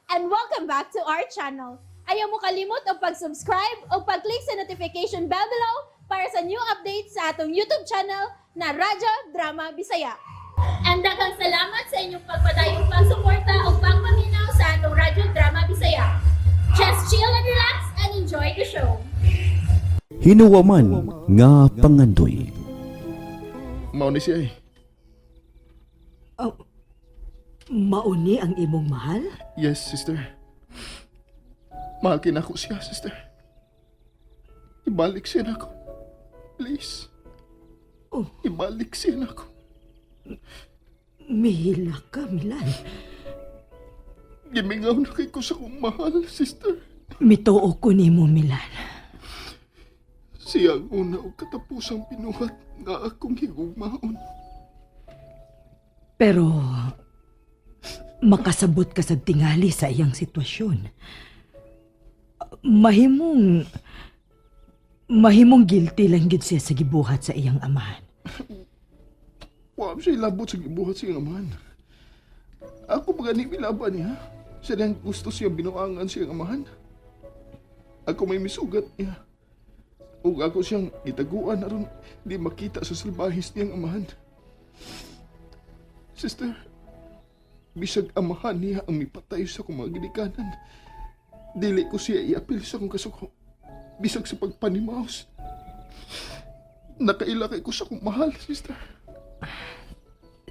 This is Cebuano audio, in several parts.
And welcome back to our channel. Ayaw mo kalimot og pag-subscribe o pag-click sa notification bell below para sa new updates sa atong YouTube channel na Radyo Drama Bisaya. And daghang salamat sa inyong pagpadayong pagsuporta o pagpaminaw sa atong Radyo Drama Bisaya. Just chill and relax and enjoy the show. Hinuwaman nga pangandoy. Mao ni siya eh. Oh, mauni ang imong mahal? Yes, sister. Mahal kinako siya, sister. Ibalik siya nako. Please. Oh. Ibalik siya nako. Mihila ka, Milan. Gimingaw na kay ko sa kong mahal, sister. Mituo ko nimo, Milan. Siya ang una og katapusang pinuhat nga akong higugmaon. Pero makasabot ka sa tingali sa iyang sitwasyon. Mahimong mahimong guilty lang gid siya sa gibuhat sa iyang amahan. Wa siya ilabot sa gibuhat sa iyang amahan. Ako pa gani milaban niya. Siya lang gusto siya binuangan sa iyang amahan. Ako may misugat niya. Ug ako siyang gitaguan aron di makita sa salbahis niyang amahan. Sister, bisag amahan niya ang mipatay sa akong mga ginikanan. Dili ko siya iapil sa akong kasuko. Bisag sa pagpanimaos. Nakaila kay ko sa akong mahal, sister.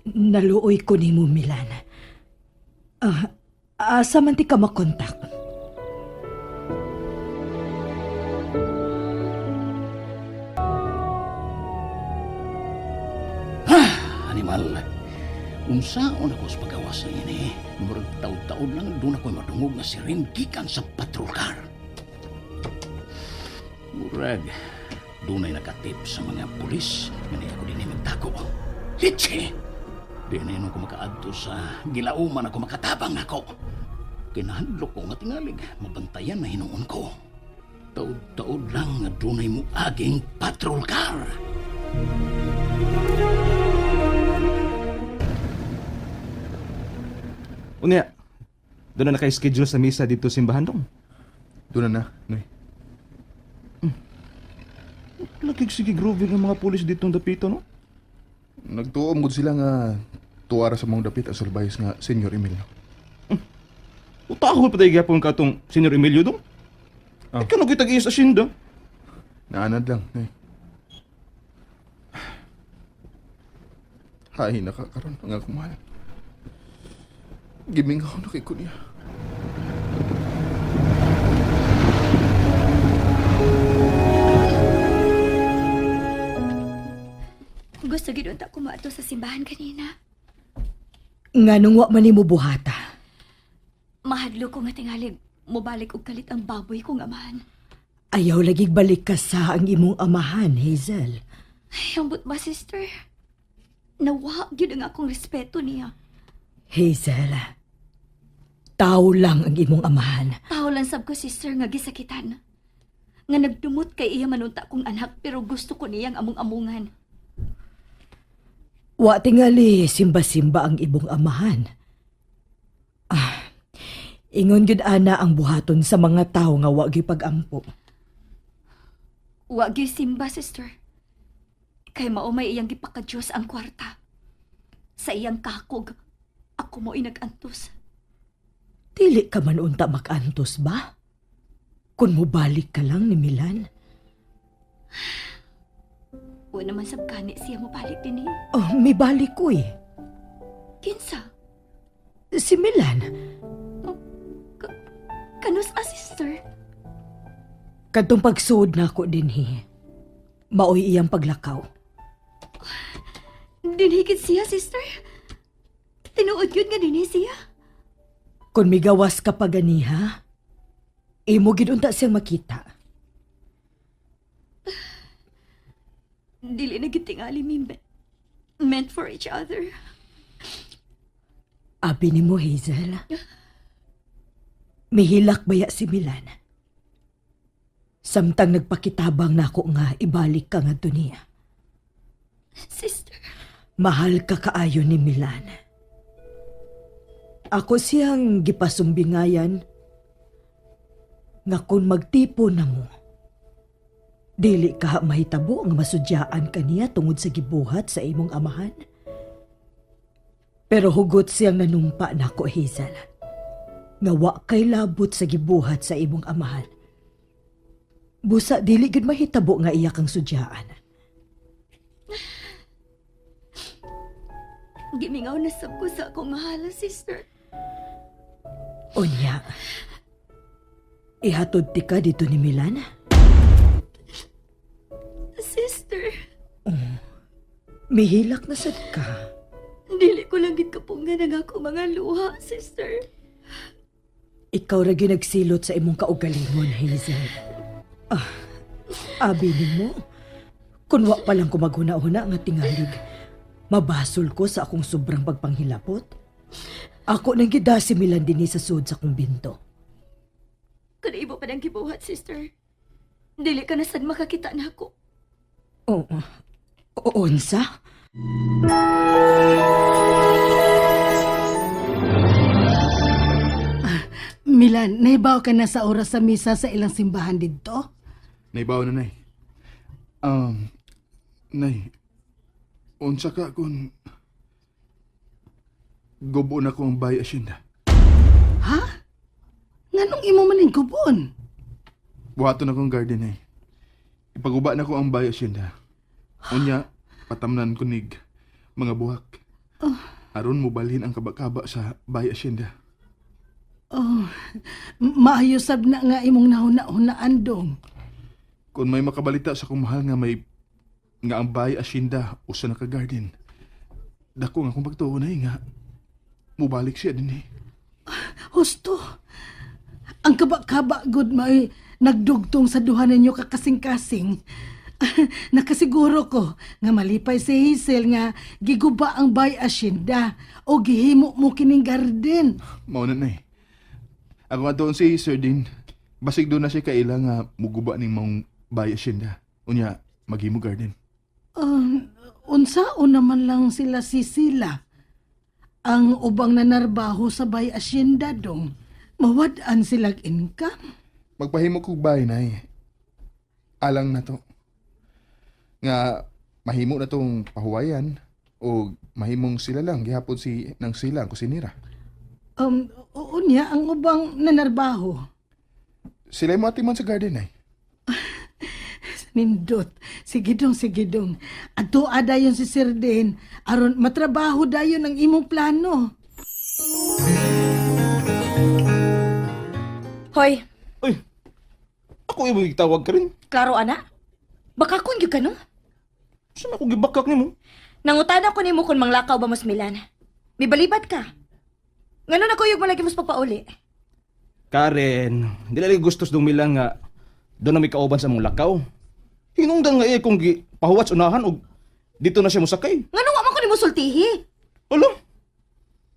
Naluoy ko nimo, Milan. Ah, asa man ti ka makontak? Animal, unsaon ako sa pagawas na ini, murag taud-taud lang doon ako madungog nga siren gikan sa patrol car. Murag, dunay nakatip sa mga pulis nga niya ako dinhi magtago. Litsi! Di na yun ako makaadto sa gilauman ako makatabang nako. Kinahadlok ko nga tingalig, mabantayan na hinuon ko. Taud-taud lang nga dunay mo aging patrol car. Unya, doon na naka-schedule sa misa dito simbahan dong. Doon na na, Noy. Lagig sige groovy ng mga pulis dito ang dapito, no? Nagtuom gud sila nga tuwara sa mong dapit ang salbayes nga Senyor Emilio. Utahol pa tayo gyapon ka tong Senyor Emilio dong. Oh. Ikaw na kitag iyas asyenda. Naanad lang, Noy. Hay, nakakaroon ang akong mahal. Gimingaw na kay ko niya. Gusto gid unta ko moadto sa simbahan kanina. Nganong wa man nimo buhata? Mahadlo ko nga tingalig mobalik og kalit ang baboy kong amahan. Ayaw lagig balik ka sa ang imong amahan, Hazel. Ay, ambot ba, sister? Nawa gyud ang akong respeto niya. Hazel, tao lang ang imong amahan. Tao lang sab ko, sister, nga gisakitan. Nga nagdumot kay iya manunta kong anak pero gusto ko niyang among-amungan. Wa tingali simba-simba ang imong amahan. Ah, ingon gyud ana ang buhaton sa mga tao nga wa gyud pag-ampo. Wa gyud simba, sister. Kay mao may iyang gipaka-Diyos ang kwarta. Sa iyang kakog, ako mo inagantos. Dili ka man unta makantos ba? Kung mobalik ka lang ni Milan. Wa naman sab gani siya mobalik din eh. Oh, may balik ko eh. Kinsa? Si Milan, Kanus a sister? kadtong pagsuod na ako dinhi. Maoy iyang paglakaw. Dinhigit siya, sister. Tinuod yun nga dinhi siya. Kung migawas ka pa ganiha, imo gid unta siyang makita. Dili na gid tingali mi meant for each other. Abi nimo, Hazel. Mihilak baya si Milan. Samtang nagpakitabang nako nga ibalik ka nga niya. Sister, Mahal ka kaayo ni Milan. Ako siyang gipasumbingayan nga kung magtipo na mo, dili ka mahitabo nga masudyaan kaniya tungod sa gibuhat sa imong amahan. Pero hugot siyang nanumpa nako, Hazel, nga wa kay labot sa gibuhat sa imong amahan. Busa dili gid mahitabo nga iya kang sudyaan. Gimingaw na sab ko sa akong mahala, sister. Unya, ihatod ti ka dito ni Milan? Sister, Mihilak na sad ka. dili ko lang gid kapungan ang ako mga luha, sister. Ikaw ra gyud nagsilot sa imong kaugalingon, Hazel. Ah, abi nimo. Kun wa pa lang ko maghuna-huna nga tingalig, mabasol ko sa akong sobrang pagpanghilapot. Ako nang gida si Milan dinhi sa sud sa kumbinto. Kun ibo pa nang gibuhat, sister. Dili ka na sad makakita nako. Oo. Unsa? Milan, naibaw ka na sa oras sa misa sa ilang simbahan didto? Naibaw na, Nay. Nay, unsa ka kung gubo na ko ang bay asyenda. Ha? Nganong imo man ning gubon? Buhaton akong garden, Nay. Ipaguba na ko ang bay asyenda. Unya, patamnan ko nig mga buhak. Aron mo balhin ang kabakaba sa bay asyenda. Oh, maayo sab na nga imong nahuna-hunaan dong. Kung may makabalita sa akong mahal nga may nga ang bay asyenda usa na ka garden. Dako nga akong pagtuo na nga mubalik siya din eh. Husto. Ang kaba-kaba gud may nagdugtong sa duha ninyo kakasing-kasing. Nakasiguro ko nga malipay si Hazel nga giguba ang bay asyenda o gihimo mo kining garden. Mao na nay. Ako nga doon si Sir Dean. Basig doon na siya kaila nga muguba ning maong bay asyenda. Unya, maghimo garden. Unsa o naman lang sila si sila ang ubang nanarbaho sa bay asyenda dong. Mawad-an silag income. Magpahimo kog bay nay. Alang na to. Nga mahimo na tong pahuwayan o mahimong sila lang gihapon si nang sila ang kusinira. Unya ang ubang nanarbaho. Sila mo atiman sa garden nay. Nindot. Sige dong, sige dong. Adto dayon si Sir Den. Aron matrabaho dayon ang imong plano. Hoy, Uy, ako imo gitawag ka rin. klaro ana. Baka kun gyud ka no? Saan ako gibakak nimo? Nangutana ko nimo kung manglakaw ba mos Milan. Mibalibad ka. Ngano na kuyog malagi mos pagpauli? Karen, hindi lagi gustos dong Milan nga doon na may kauban sa mong lakaw. Hinungdan nga iya kung gi pahuwat sa unahan og dito na siya mosakay. Ngano wa man ko nimo sultihi? Alo,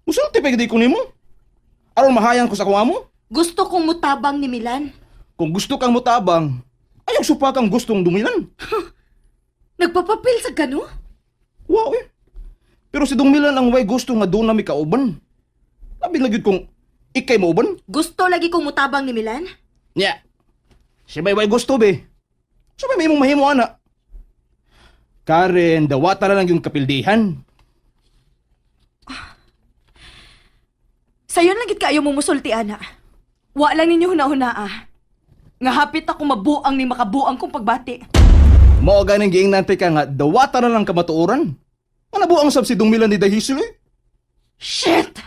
musulti pa gid ko nimo. Aron mahayang ko sa akong amo. Gusto kong mutabang ni Milan. Kung gusto kang mutabang, ayaw supa kang gustong dumilan. Nagpapapil sa gano? Wow eh. Pero si Dong Milan ang way gusto nga doon na may kauban. Labi na gyud kung ikay mauban. Gusto lagi kong mutabang ni Milan? Nya. Siya may way gusto be. Siya may imong mahimo ana. Karen, dawata na lang yung kapildihan. Sayon lang gid kaayo mo musulti ana. Wa lang ninyo huna-huna ah. Nga hapit ako mabuang ni makabuang kong pagbati. Mao ganing giingnan ka nga dawata na lang kamatuoran. Nga nabuang sab si Dong Milan ni Dahisil eh. Shit!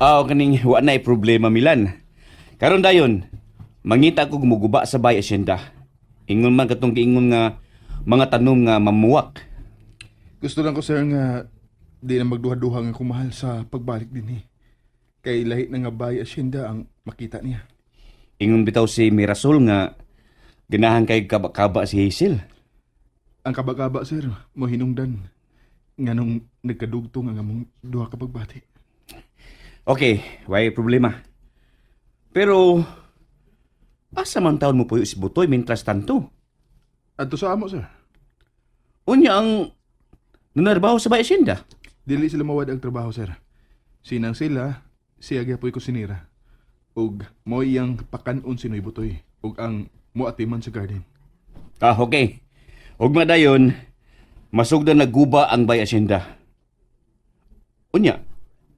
Aw kaning wa na problema Milan. Karon dayon, mangita ko gumuguba sa bay asyenda. Ingon man katong giingon nga mga tanom nga mamuwak. Gusto lang ko sir nga di na magduha-duha nga kumahal sa pagbalik din eh. Kay lahi na nga bay asyenda ang makita niya. Ingon bitaw si Mirasol nga ganahan kay kaba-kaba si Hazel. Ang kaba-kaba sir, mo hinungdan. Nganong nagkadugtong ang among duha ka pagbati. Okay, way problema. Pero asa man taon mo puyo si Butoy mintras tanto? Adto sa amo sir. Unya ang Nanarbaho sa bay asyenda. Dili sila mawad ang trabaho, sir. Sinang sila, siya gyapoy kusinira. Ug mo iyang pakanon si Noy Butoy ug ang moatiman sa garden. Ah, okay. Ug madayon, masugdan nagguba ang bay asyenda. Unya,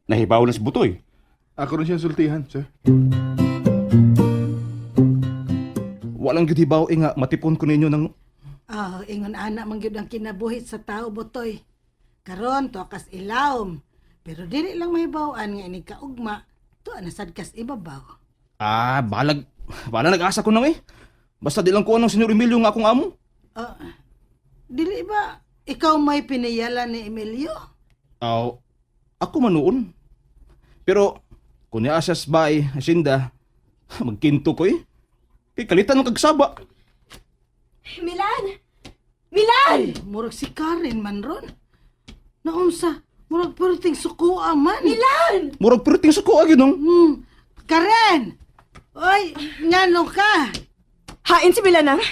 nahibaw na si Butoy. Ako rin siya sultihan, sir. Walang gyud hibaw eh nga matipon ko ninyo ng Ah, ingon ana man gyud ang kinabuhi sa tao, Butoy. Karon to kas ilawom. Pero dili lang mahibaw-an nga inig kaugma, tuwa na sad kas ibabaw. Ah, balag balag nag-asa ko nang eh. Basta di lang ko anong Senyor Emilio nga akong amo. Ah, dili ba ikaw may piniyala ni Emilio? Aw, ako man noon. Pero kung niya siya sa bay, asyenda, magkinto ko eh. Kay kalitan ng kagsaba. Milan! Milan! Ay, murag si Karen man ron. Naunsa, murag perting sukua man. Milan! Murag perting sa kuha yun, nung. Karen! Oy, ngano ka? Hain si Milan ah.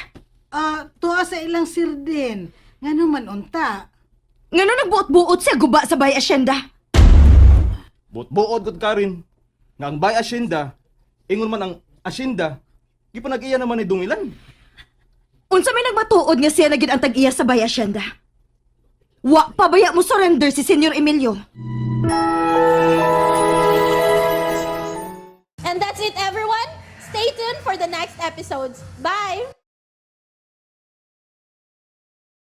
Ah, tuwa sa ilang sirdin. Ngano man unta? Ngano nagbuot-buot siya guba sa bay asyenda? Buot-buot gud Karin. Nga ang bay asyenda, ingon man ang asyenda, gipanag-iya naman ni Dungilan. Unsa may nagmatuod nga siya na gid ang tag-iya sa bay asyenda? Wa pabaya mo surrender si Senyor Emilio. And that's it, everyone. Stay tuned for the next episodes. Bye!